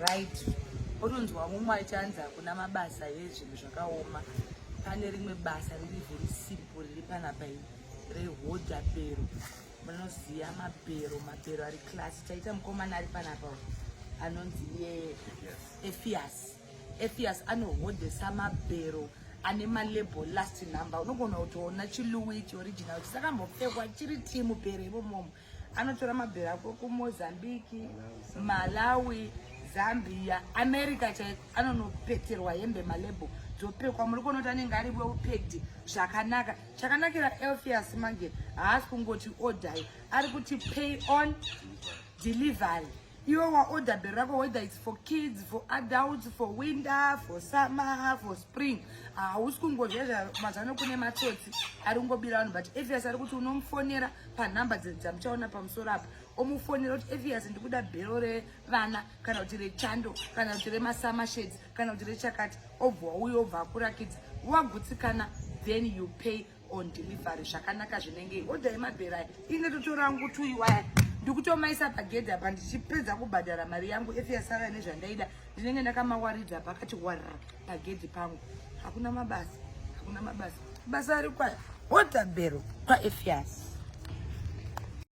Right, otonzwa mumwe achanzi hakuna mabasa yezvinhu zvakaoma. Pane rimwe basa riri very simple riri panapa iri rehodha bhero. Munoziva mabhero, mabhero ari class. Taita mukomana ari panapa anonzi iye Efias. Efias anohodhesa mabhero ane malabel last number. Unogona kutoona chiLouis chioriginal chisakambopfekwa chiri timu bhero imomomo. Anotora mabhero ako kuMozambique, Malawi, Zambia, America chaiko. Anonopeterwa hembe malabel dzopfekwa. Muri kuona kuti anenge ari well packed zvakanaka. Chakanakira Elfias manje haasi kungoti order, ari kuti pay on delivery. Iwe waorder bhero rako, whether it's for kids, for adults, for winter, for summer, for spring, hausi kungozvezva. Mazano kune matsotsi ari kungobira vanhu, but Efias ari kuti unomufonera panhamba dzamuchaona pamusoro apa. Omufonera kuti, "Efias, ndikuda bhero revana, kana kuti rechando, kana kuti remasummer shades, kana kuti rechakati." Obva wauya, obva akurakidza, wagutsikana, then you pay on delivery. Zvakanaka zvinenge. Odha yemabhero aya, ine totorangu tuiwaya, ndikutomaisa pagedhi apa. Ndichipedza kubhadhara mari yangu, Efias ava nezvandaida, ndinenge ndakamawaridza pakati warra pagedhi pangu. Hakuna mabasa, hakuna mabasa. Basa ari kwa hodha bhero kwaEfias.